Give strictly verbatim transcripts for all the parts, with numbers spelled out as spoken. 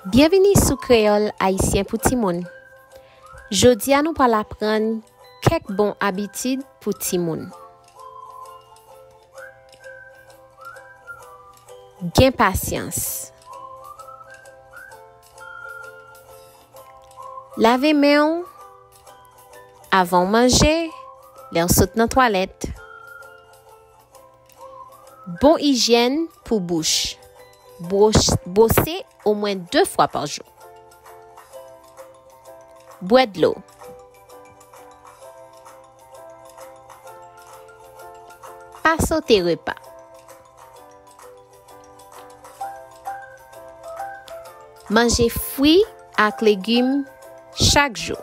Byenvini sou Kreyòl Ayisyen pou Timoun. Jodi a, nou pral aprann kèk bon abitid pou timoun. Gen pasyans. Lave men w avan w manje, lè w sot nan twalèt. Bon ijyèn pou bouch. Bwos-, bwose omwen de fwa pa jou. Bwè dlo. Pa sote repa. Manje fwi ak legim chak jou.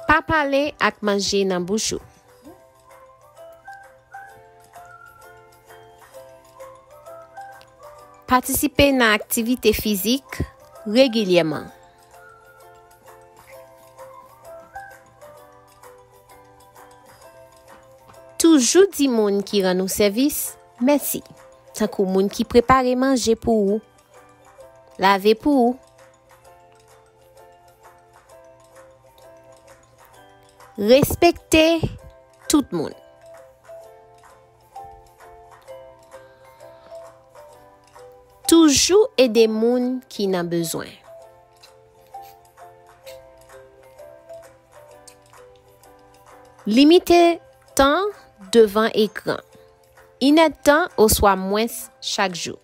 Pa pale ak manje nan bouch ou. Patisipe nan aktivite fizik regilyèman. Toujou di moun ki rann ou sèvis mèsi, tankou moun ki prepare manje pou ou, lave pou ou. Respekte tout moun. Toujou ede moun ki nan bezwen. Limite tan devan ekran. Inèdtan oswa mwens chak jou.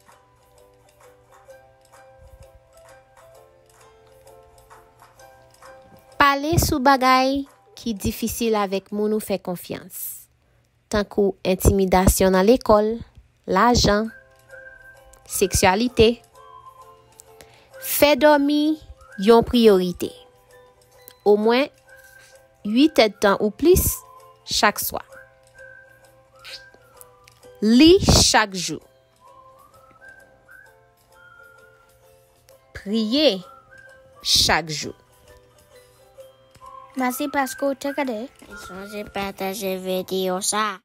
Pale sou bagay ki difisil avèk moun ou fè konfyans, tankou entimidasyon nan lekòl, lajan, seksyalite. Fè dòmi yon priyorite. Omwen uit èdtan ou plis chak swa. Li chak jou. Priye chak jou. Mèsi paske w te gade. Sonje pataje videyo sa.